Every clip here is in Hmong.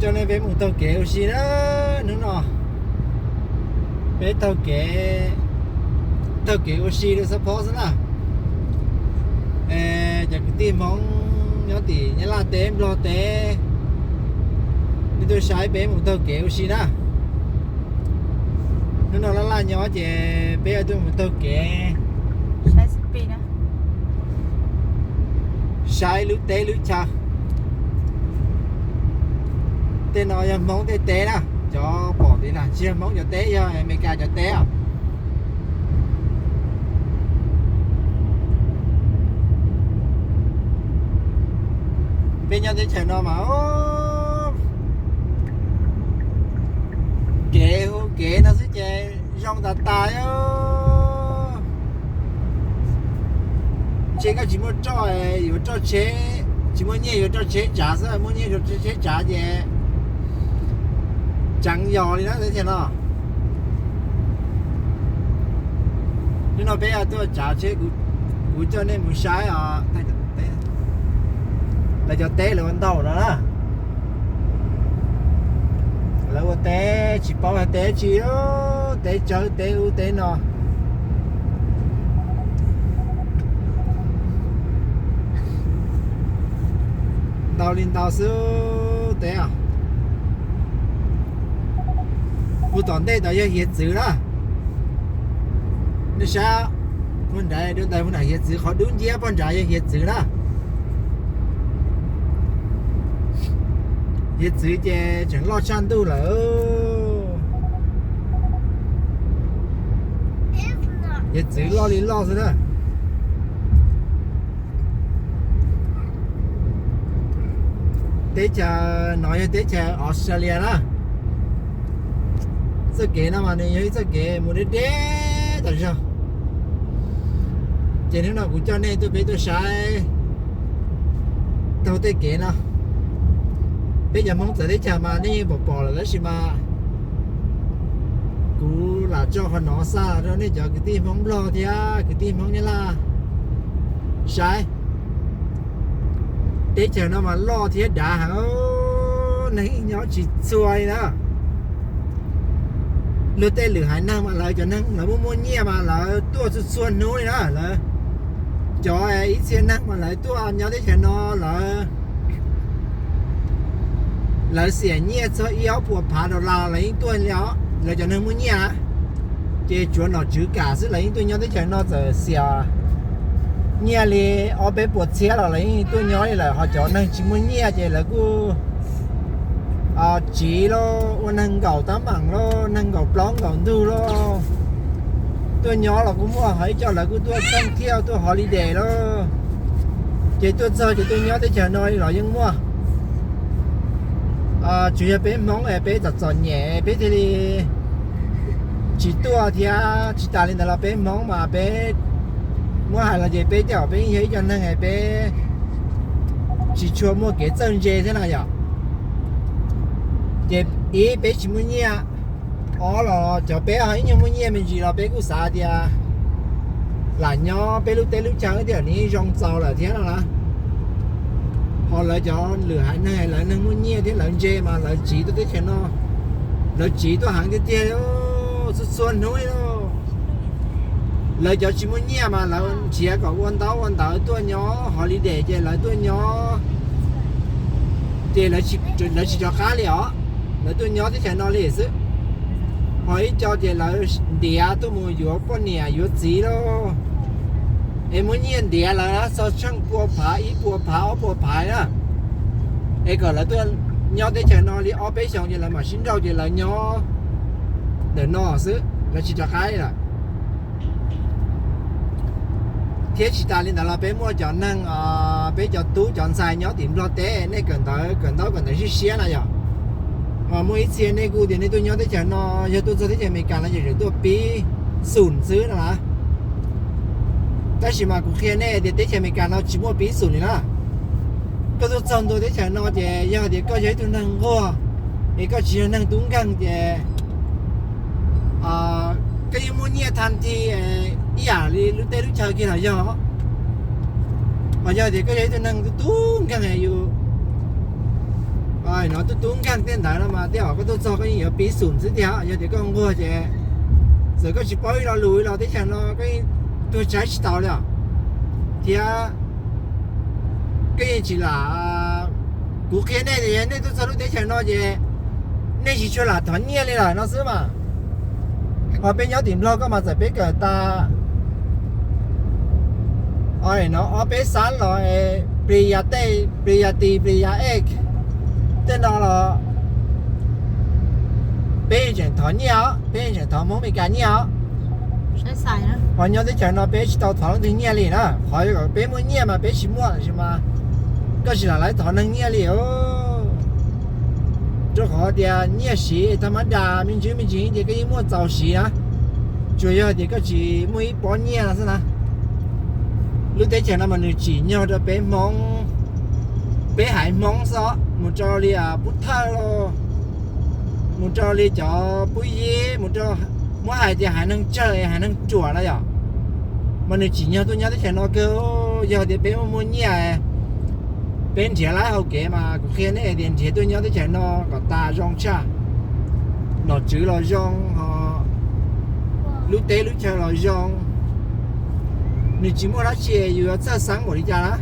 Nej peb mus taug kev ua si na, hnub no peb taug kev, taug kev ua si rau xab phob xwb na. Cov kwv tij Hmoob nyob tim Nyab Laj teb Nplog teb, nej tuaj saib peb mus taug kev ua si na. Hnub no laj laj nyob ces peb yuav tuaj mus taug kev saib lub teb lub chaw. Tej no yog Hmoob tej teb na, cov pom tid na tsis yog Hmoob cov teb, yog Amelikas cov teb os. Peb nyob teb chaws no mas kev hu kev no xwb ces zoo tas tas. Ntshe koj tsis muaj roj, yuav roj tsheb, tsis muaj nyiaj yuav roj tsheb tsav xwb, muaj nyiaj yuav roj tsheb tsav ces tseev yos li na teb chaws no. Hnub no peb tuaj tsav tsheb, kuv coj nej mus saib os. Lawv cov teb lawv ua ntau no na. Lawv ua teb tsis paub hais teb tsi, teb tsawb teb ub teb no ntau li ntau xwb teb os. Kuv tom ntej tod yog hiav txwv na. Nej saib, pog nrad dua ntais pog nram hiav txwv, qhov dub nciab pog nrad yog hiav txwv na. Hiav txwv ces tseem loj tshaj ntuj lawm. Hiav txwv loj li loj xwb na. Teb chaws no yog teb chaws Australia na. Txoj kev no mas nws yog ib txoj kev mus deb deb tas zog. Ces hnub no kuv coj nej tuaj peb tuaj saib taug tej kev no. Peb cov Hmoob txawv teb chaws mas nej yeej pom pom lawm tab sis mas kuv lam tso qhov no xa rau nej cov kwv tij Hmoob Nplog thiab kwv tij Hmoob Nyab Laj saib. Teb chaws no mas loj thiab dav heev, neeg nyob tsis txhua li na. Luag tej lwm haiv neeg mas lawv cov neeg lawv muaj muaj nyiaj mas lawv tuaj txhua txhua hnub li na. Lawv cov ib txhia neeg mas lawv tuaj nyob teb chaws no lawv, lawv xiam nyiaj txog ib ob puas phav dollar lawv yeej tuaj li os. Lawv cov neeg muaj nyiaj na, ces tsuav nom tswv kam xwb lawv yeej tuaj nyob teb chaws no txawm xiam nyiaj li ob peb puas txhiab los lawv yeej tuaj nyob li lawm. Ho cov neeg tsis muaj nyiaj ces lawv kuj tsiv lauj, ua neeg nkaum tab meeg lauj, neeg nkaum plaub nkaum ntug lauj, tuaj nyob los kuj muaj. Ho ib co lawv kuj tuaj txheej thiaj tuaj holiday lauj. Ces tuaj txog ces tuaj nyob teb chaws no li los yeej muaj. Tsuas yog peb Hmoob es peb txom txom nyem peb thiaj li tsis tuaj thiab. Tsis tas li ntawd los peb Hmoob mas peb muab hais los ces peb tej zaum peb yog ib co neeg es peb tsis tshua muaj kev txawj ntse thiab na yom. Ces ib peb tsis muaj nyiaj, ob los cov peb ho ib nyuag muaj nyiaj me ntsis los peb kuj xav tias lam nyob peb lub teb lub chaw twb nim zoo txaus lawm thiab no na. Ho lawv cov lwm haiv neeg lawv neeg muaj nyiaj thiab lawv ntse mas lawv tsiv tuaj teb chaws no, lawv tsiv tuaj heev tiag tiag, txhua txhua hnub lauj. Lawv cov tsis muaj nyiaj mas lawv nrhiav kom ua ntaub ua ntawv tuaj nyob holiday ces lawv tuaj nyob ces lawv tsis rov qab li os. Lawv tuaj nyob teb chaws no li xwb. Ho ib co ces lawv ntiav tuaj mus yuav poj niam yuav txiv lauj, es muab nyiaj ntiav lawv txog tsheej pua phav, ib puas phav ob puas phav na, es kom lawv tuaj nyob teb chaws no li ob peb xyoos ces lawv mam sib nrauj ces lawv nyob ntawm no xwb, lawv tsis rov qab li lawm. Thiab tsis tas li ntawd los peb muaj cov neeg, peb cov tub cov ntxhais nyob tim Nplog teb, nej kawm ntawv kawm ntaub kawm ntawv siab siab na yom. Muaj ib txhia nej kuj tias nej tuaj nyob teb chaws no, yog tuaj txog teb chaws Amelikas no ces tseem tuaj pib xum xwb no na. Tab sis mas kuv qhia nej tias teb chaws Amelikas no tsis muaj pib xum li na. Koj tuaj txog ntua teb chaws no ces yog tias koj yog ib tug neeg nquag, es koj tsis yog neeg tub nkeeg ces koj yeej muaj nyiaj thaj thi ib yam li lub teb lub chaw kiag los yog. Ho yog tias koj yog ib tug neeg tub tub nkeeg yus No tub tub nkeeg tej ntawd no mas tej zaum koj tuaj txog koj yeej yuav pib xum xwb tiag. Yog tias koj nquag ces txawm koj tsis paub ib lo lus ib los teb chaws no koj yeej tuag tshaib tsis tau li os. Thiab koj yeej tsis lam, kuv qhia nej tias yog nej tuaj txog lub teb chaws no ces nej tsis tshua lam thov nyiaj li lawm no xwb mas. Ho peb nyob tim Nplog koj mas txawm peb kawm tas no ob peb xab los plis yas tej, plis yas tis, plis yas ej, tej no los peb yeej tseem thov nyiaj os, peb yeej tseem thov Hmoob Meskas nyiaj os. Ho nyob teb chaws no peb tsis tau thov leej twg nyiaj li na. Qhov peb muaj nyiaj mas peb tsis muaj, tiam sis mas koj tsis lam lawv thov neeg nyiaj li os. Rau qhov tias nyiaj siv thaj mab das me ntsis me ntsis ces koj yeej muaj txaus siv na. Tsuas yog tias koj tsis muaj ib pob nyiaj no xwb na. Lub teb chaws no mas nws tsim nyog rau peb Hmoob, peb haiv Hmoob xwb, mus rau li pub thawj, mus rau li cov pub yeb, mus rau, muab hais tias haiv neeg tsawg, haiv neeg ruam na yom, mas nws tsim nyog tuaj nyob teb chaws no kawg. Yog tias peb muaj muaj nyiaj, peb nrhiav laib hau kev mas kuv qhia nej tias nrhiav tuaj nyob teb chaws no kom tas zoo tshaj. Nom tswv los zoo, ho lub teb lub chaw los zoo. Nws tsis muaj dab tsi yus yuav txhawj xeeb npaum li cas na.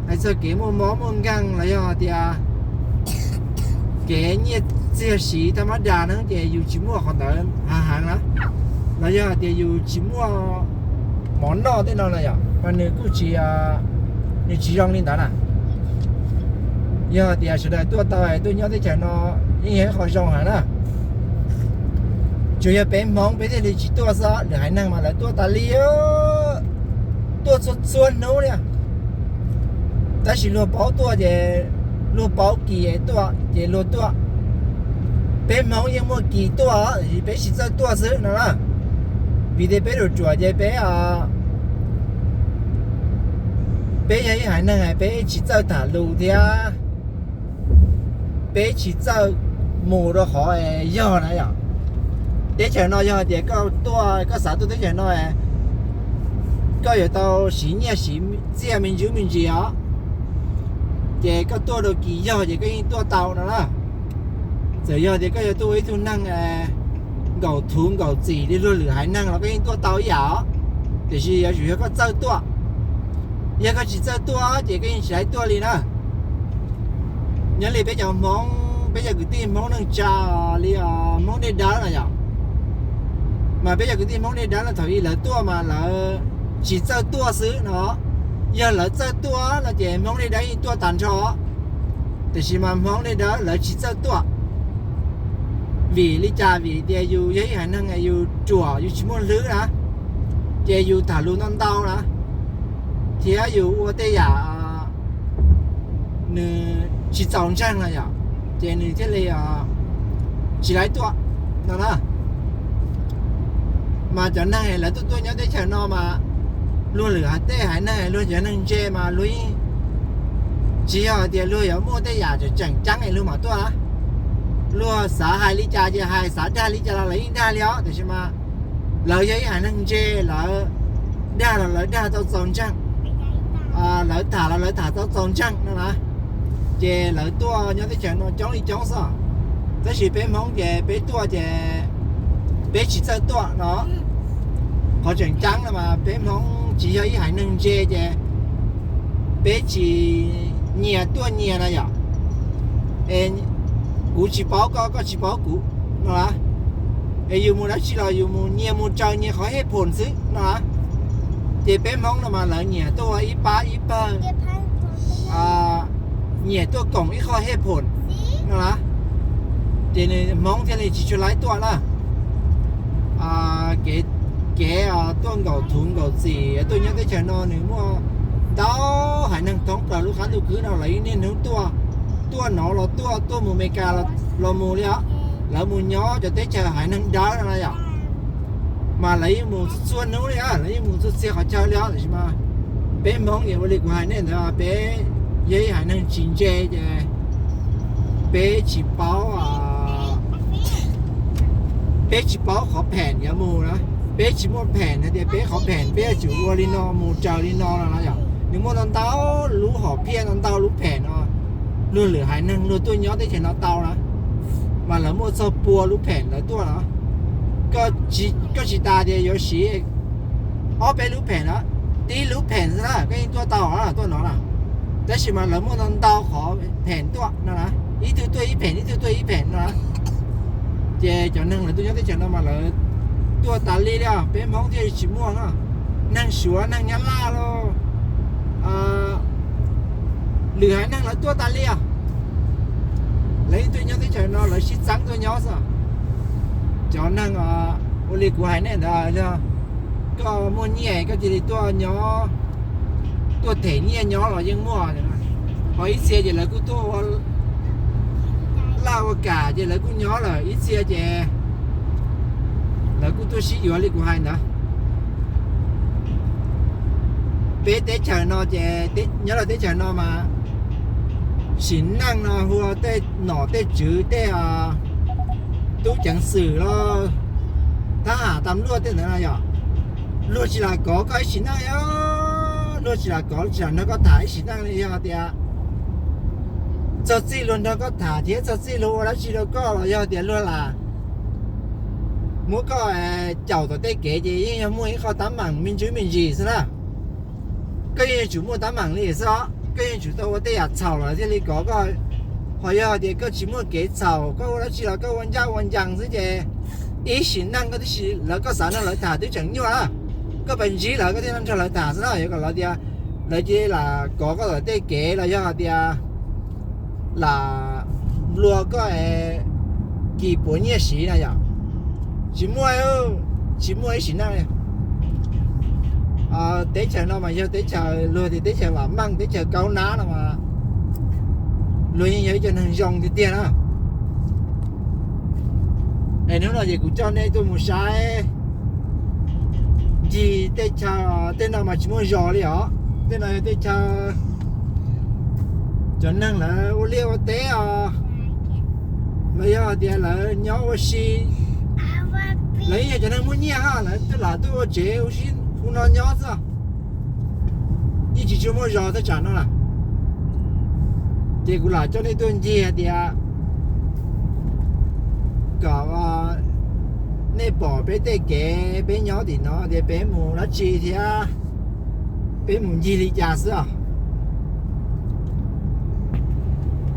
Hais txog kev muaj mob muaj nkeeg los yog tias kev nyiaj txiag siv thaj mab das na ces yus tsis muaj qhov ntawd hav heev na. Los yog hais tias yus tsis muaj mov noj tej no na yom, mas nws kuj tsis, nws tsis zoo li ntawd na. Yog tias sawv daws tuaj tau tuaj nyob teb chaws no yeej yog ib qho zoo heev na. Tsuas yog peb Hmoob peb thiaj li tsis tuaj xwb, lwm haiv neeg mas lawv tuaj tas li, tuaj txhua txhua hnub li. Tab sis luag paub tuaj ces luag paub kis tuaj ces luag tuaj. Peb Hmoob yeej muaj kis tuaj, tiam sis peb tsis txawj tuaj xwb no na. Vim tias peb ruam ruam ces peb, peb yog ib haiv neeg peb tsis txawj tham lus thiab peb tsis txawj mus rau qhov yog na yom. Teb chaws no yog hais tias koj tuaj, koj xav tuaj teb chaws no, koj yuav tau siv nyiaj siv txiaj me ntsis me ntsis os. Ces koj tuaj rau kis yog ces koj yeej tuaj tau no na. Txawm yog tias koj yuav tuaj ua ib tug neeg nkaum thuv nkaum txim li luag lwm haiv neeg los koj yeej tuaj tau ib yam os. Tiam sis yuav tsum yog koj txawj tuaj. Yog koj tsis txawj tuaj ces koj yeej tsis laib tuaj li na. Nyob li peb cov Hmoob, peb cov kwv tij Hmoob neej tsa li Hmoob Dej Dawb no yom, mas peb cov kwv tij Hmoob Dej Dawb no thaum ub lawv tuaj mas lawv tsis txawj tuaj xwb no. Yog lawv txawj tuaj no ces Hmoob Dej Dawb yeej tuaj tag nrho. Tiam sis mas Hmoob Dej Dawb lawv tsis txawj tuaj. Vim li cas? Vim tias yus yog ib haiv neeg yus ruam yus tsis muaj hlwb na, ces yus tham lus ntau ntau na, thiab yus ua tej yam nws tsis txaus ntseeg no yom, ces nws thiaj li tsis laib tuaj no na. Mas cov neeg lawv tuaj tuaj nyob teb chaws no mas luag lwm haiv, tej haiv neeg luag cov neeg ntse mas luag yeej tsis yog hais tias luag yuav muaj tej yam tseem tseem ceeb es luag mam tuaj. Luag xav hais li cas ces hais, xav dag li cas los lawv yeej dag li os, tiam sis mas lawv yog ib haiv neeg ntse, lawv dag los lawv dag tau txaus ntseeg, lawv tham los lawv tham tau txaus ntseeg no na. Ces lawv tuaj nyob teb chaws no coob li coob xwb. Tab sis peb Hmoob ces peb tuaj ces peb tsis txawj tuaj no. Qhov tseem ceeb no mas peb Hmoob tsis yog ib haiv neeg ntse ces peb tsis nyias tuaj nyias na yom. Es kuv tsis paub koj, koj tsis paub kuv no. Es yus mus dab tsi los yus mus nyias mus raws nyias qhov hej phoom xwb no. Ces peb Hmoob no mas lawv nyiam tuaj ua ib pab ib pawg, nyiam tuaj koom ib qho hej phoom no. Ces nws Hmoob thiaj li tsis tshua laib tuaj na. Kev, kev tuaj nkaum thuv nkaum txim tuaj nyob teb chaws no nws muaj ntau haiv neeg thoob plaws lub qab ntuj khwb no lawv niaj hnub tuaj, tuaj no los tuaj, tuaj mus Meskas los mus li os. Lawv mus nyob cov teb chaws haiv neeg dawb no na yom. Mas lawv yeej mus txhua hnub li, lawv yeej mus txhua txhia qhov chaw li os. Tiam sis mas peb Hmoob ces ua li kuv hais nej ntawd, peb yog ib haiv neeg tsis ntse ces peb tsis paub, peb tsis paub qhov phem yuav mus na. Peb tsis muaj phem hais tias peb qhov phem peb yuav tsum ua li no mus raws li no no na yom. Nws muaj ntau ntau lub hom phiaj, ntau ntau lub phem no. Luag lwm haiv neeg luag tuaj nyob teb chaws no tau na, mas lawv muaj txog pua lub pheem lawv tuaj no. Koj tsis tas tias yuav siv ob peb lub pheem na, tib lub pheem xwb na koj yeej tuaj tau na, tuaj no na. Tab sis mas lawv muaj ntau ntau qhov pheem tuaj no na, ib tug tuaj ib pheem, ib tug tuaj ib pheem no na. Ces cov neeg lawv tuaj nyob teb chaws no mas lawv tuaj tas li li os, peb Hmoob thiaj tsis muaj no. Neeg Suav, neeg Nyab Laj los, lwm haiv neeg lawv tuaj tas li os. Lawv yeej tuaj nyob teb chaws no lawv sib txeeb tuaj nyob xwb. Cov neeg ua li kuv hais nej ntawd, koj muaj nyiaj koj cia li tuaj nyob, tuaj them nyiaj nyob los yeej muaj. Ho ib txhia ces lawv kuj tuaj ua laj ua kam ces lawv kuj nyob lawm, ib txhia ces lawv kuj tuaj sib yuav li kuv hais ntawd. Peb teb chaws no ces nyob rau teb chaws no mas sim neej no hu ua tej nom tej tswv, tej tub ceev xwm los, thab ham tas luaj tej ntawd no yom, luag tsis lam kov koj ib sim neej, luag tsis lam kov, tsis lam nrog koj tham ib sim neej li. Yog tias txog txij luag nrog koj tham thiab txog txij luag ua dab tsi rau koj los yog tias luag lam muab koj caum tom tej kev ces yeej yog muaj ib qho tab meeg me ntsis me ntsis xwb na. Koj yeej yuav tsum muaj tab meeg li xwb os, koj yeej yuav tsum tau ua tej yam txhaum lawm thiaj li kov koj. Ho yog tias koj tsis muaj kev txhaum, koj ua dab tsi los koj ua ncaj ua ncees xwb ces ib sim neej koj twb tsis, lawv, koj xav nrog lawv tham twb tseem nyuaj na. Koj pab ntsib lawv koj thiaj nrog lawv tham xwb na. Yuav kom lawv tias lawv cia li lam kov koj tom tej kev los yog hais tias lam nplua koj kis puav nyiaj siv na yom, tsis muaj, tsis muaj ib sim neej li. Teb chaws no mas yog teb chaws luag tias teb chaws vam meej, teb chaws kaub nab no mas luag yeej yog ib co neeg zoo tiag tiag na. Es hnub no ces kuv coj nej tuaj mus saib ncig tej chaw, tej no mas tsis muaj zos li os. Tej no yog tej chaw cov neeg lawv ua liaj ua teb os, los yog tias lawv nyob ua si. Lawv yeej yog cov neeg muaj nyiaj, lawv twb lam tuaj ua tsev ua si ua no nyob xwb, yeej tsis tshua muaj zos thaj tsam no lawm. Ces kuv lam coj nej tuaj ncig hais tias kom nej pom peb tej kev, peb nyob tim no tias peb mus dab tsi thiab, peb mus ncig li cas xwb os.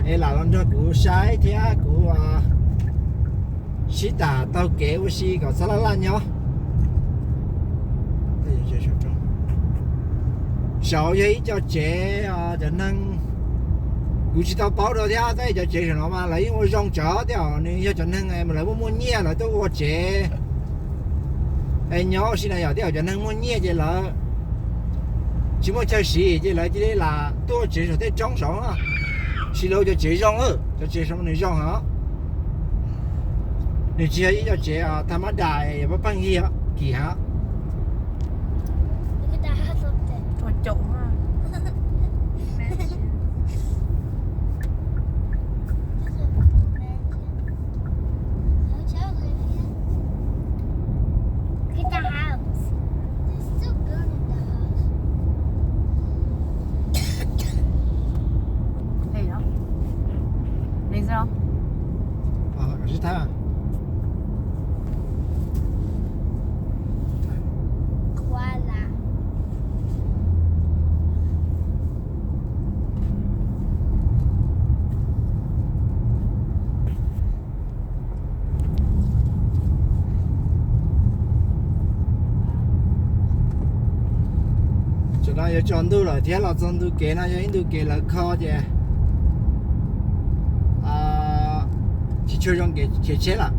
Es lam los nrog kuv saib thiab kuv sib tham taug kev ua si kom txhob laj laj nyob. Saud yog ib co tsev cov neeg, kuv tsis tau paub dua thiab, tab sis cov tsev saum no mas lawv yeej ua zoo tsawv thiab os. Nws yog cov neeg lawv muaj muaj nyiaj lawv tuaj ua tsev es nyob ua si na yom. Tej cov neeg muaj nyiaj ces lawv tsis muaj chaw siv ces lawv cia li lam tuaj ua tsev saum tej roob saud, sis lawv ua cov tsev zoo, cov tsev saud nws zoo heev. Nws tsis yog ib co tsev thas mas das yog pab pheej yig kim heev. Tam no yuav tsaus ntuj lawm thiab, los txog ntu kev no yog ib ntu kev lawv kho ces tsis tshua zoo kev khiav tsheb lawm.